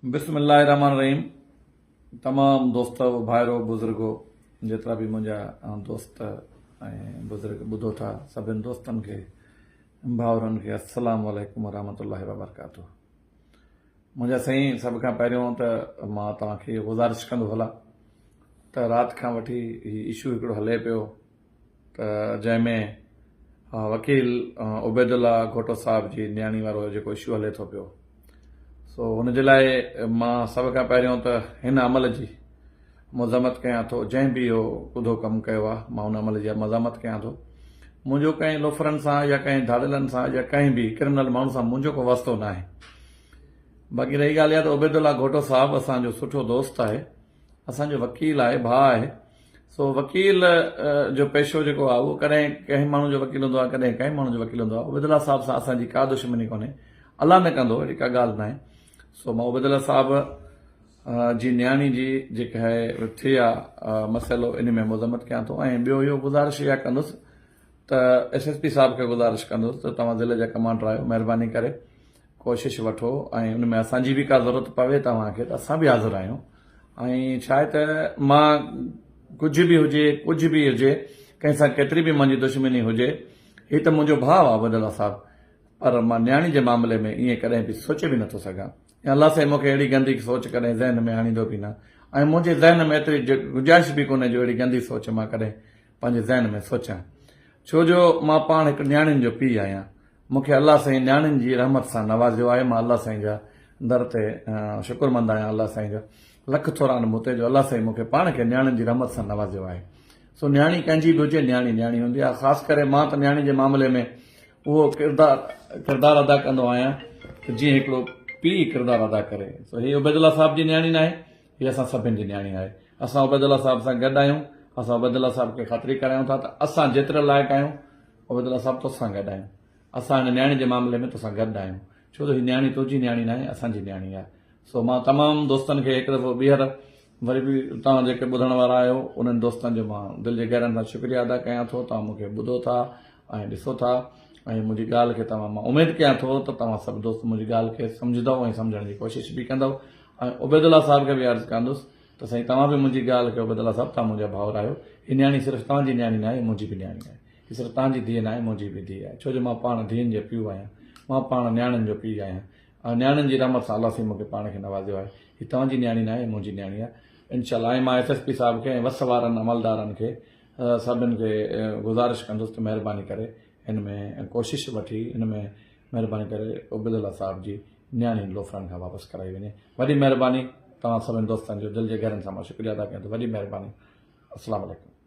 بسم الله الرحمن الرحيم تمام دوستو ڀائرو بزرگو جيترا به منهنجا دوست ۽ بزرگ ٻڌو ٿا سڀن دوستن کي ڀائرن کي السلام عليڪم ورحمة الله وبرڪاته منهنجا سائين سڀ کان پهريون ته مان توهان کي اهو گذارش ڪندو هلان ته رات کان وٺي هي اشو هڪڙو هلي پيو ته جنهن ۾ وڪيل عبيدالله گهوٽو صاحب جي نياڻي وارو جيڪو اشو هلي ٿو پيو سو ان جي لاء مان سڀ کان پهريون ته هن عمل جي مذمت ڪيان ٿو جنهن به اهو ڪڌو ڪم ڪيو آهي مان ان عمل جي مذمت ڪيان ٿو منهنجو ڪنهن لوفرن سان يا ڪنهن ڌاڙيلن سان يا ڪنهن به ڪرمنل ماڻهو سان منهنجو ڪو واسطو ناهي باقي رهي ڳالهه اها ته عبيدالله گهوٽو صاحب اسان جو سٺو دوست آهي اسان جو وڪيل آهي ڀاء آهي سو وڪيل جو پيشو جيڪو آهي اهو ڪڏهن ڪنهن ماڻهو جو وڪيل هوندو آهي ڪڏهن ڪنهن ماڻهو جو وڪيل هوندو آهي عبيد الله صاحب سان اسان جي ڪا دشمني ڪونهي الله نه ڪندو اهڙي ڪا ڳالهه ناهي سو مان عبيد الله صاحب جي نياڻي جي جيڪا آهي ٿي آ مسئلو ان ۾ مذمت ڪيان ٿو ۽ ٻيو اهو گذارش اها ڪندس ته ايس ايس پي صاحب کي گذارش ڪندس ته توهان ضلع جا ڪمانڊر آهيو مهرباني ڪري ڪوشش وٺو ۽ ان ۾ اسان جي به ڪا ضرورت پوي توهان کي ته اسان به حاضر آهيون ۽ ڇا آهي ته مان ڪجهه به هجي ڪجهه به هجي ڪنهن سان ڪيتري به منهنجي دشمني هجي هي ته منهنجو ڀاء آهي عبدالله صاحب پر مان نياڻي جي معاملي ۾ ائين ڪڏهن به سوچي به نٿو سگهان ۽ الله سائين مون کي اهڙي گندي سوچ ڪڏهن ذهن ۾ آڻيندو به نه ۽ منهنجي ذهن ۾ ايتري گنجائش به ڪونهي جو اهڙي گندي سوچ مان ڪڏهن پنهنجي ذهن ۾ سوچيان ڇو جو مان پاڻ هڪ نياڻين جو پيء آهيان مون کي الله سائين نياڻين جي رحمت سان نوازيو آهي مان الله سائين جا در تي شڪر مند آهيان الله سائين جا لک ٿورا آهن مون تي جو الله سائين مون کي پاڻ کي نياڻين جي رحمت سان نوازيو آهي سو نياڻي ڪنهن جي به هجي نياڻي نياڻي هوندي آهي خاص ڪري مان ته نياڻي جي معاملي ۾ اهو ڪردار ڪردار ادا ڪندو آهيان ته جيئن هڪڙو پيء ڪردار ادا ڪري سو هي عبيدالله صاحب جي نياڻي ناهي هي اسان سڀن جي نياڻي آهي اسان عبيدالله صاحب سان گڏ آهيون اسان عبيدالله صاحب کي خاطري ڪرايون ٿا ته اسان جيترا لائق آهيون عبيدالله صاحب توسان گڏ آهيون. اسان هن نياڻي جي معاملي ۾ توسان گڏ آهيون. ڇو ته هي نياڻي تنهنجي نياڻي ناهي اسان جي نياڻي آهي. سو مان تمام دوستن کي هڪ دفعو ٻيهر وري به توهان جيڪي ٻڌڻ وارا آهيو انهن دوستن جو مان دل جي گهرن سان شڪريه ادا ڪيان ٿو توهان مون کي ٻڌو ٿا ۽ ڏسو ٿا ۽ منهنجي ڳالهه کي توهان مان اميد ڪيان ٿو ته توهان سڀ دوست منهنجي ڳالهه کي سمجهندؤ ۽ سمجهڻ جي ڪوشش به ڪندؤ ۽ عبيدالله صاحب کي به عرض ڪندس ته سائين توهان به منهنجي ڳالهه کي عبيدالله صاحب توهان منهنجا ڀائر آهيو هي نياڻي صرف توهان جي نياڻي ناهي منهنجي به نياڻي آهي. هي صرف توهان جي ڌيء ناهي منهنجي به ڌيء آهي ڇو جو مان پاڻ ڌيئن جو پيء آهيان مان پاڻ نياڻين جو پيء آهيان ۽ نياڻين جي رحمت سان الله سائين مون کي پاڻ کي نوازيو آهي هي توهان جي نياڻي ناهي منهنجي نياڻي آهي انشاء الله ۽ مان ايس ايس پي صاحب کي ۽ وس وارن عملدارن کي سڀن کي گذارش ڪندس ته مهرباني ڪري هن ۾ ڪوشش وٺي هن ۾ مهرباني ڪري عبيدالله صاحب جي نياڻي لوفرن کان واپس ڪرائي وڃي وڏي مهرباني توهان سڀن دوستن جو دل جي گهرن سان مان شڪريه ادا ڪيان ٿو وڏي مهرباني السلام عليڪم.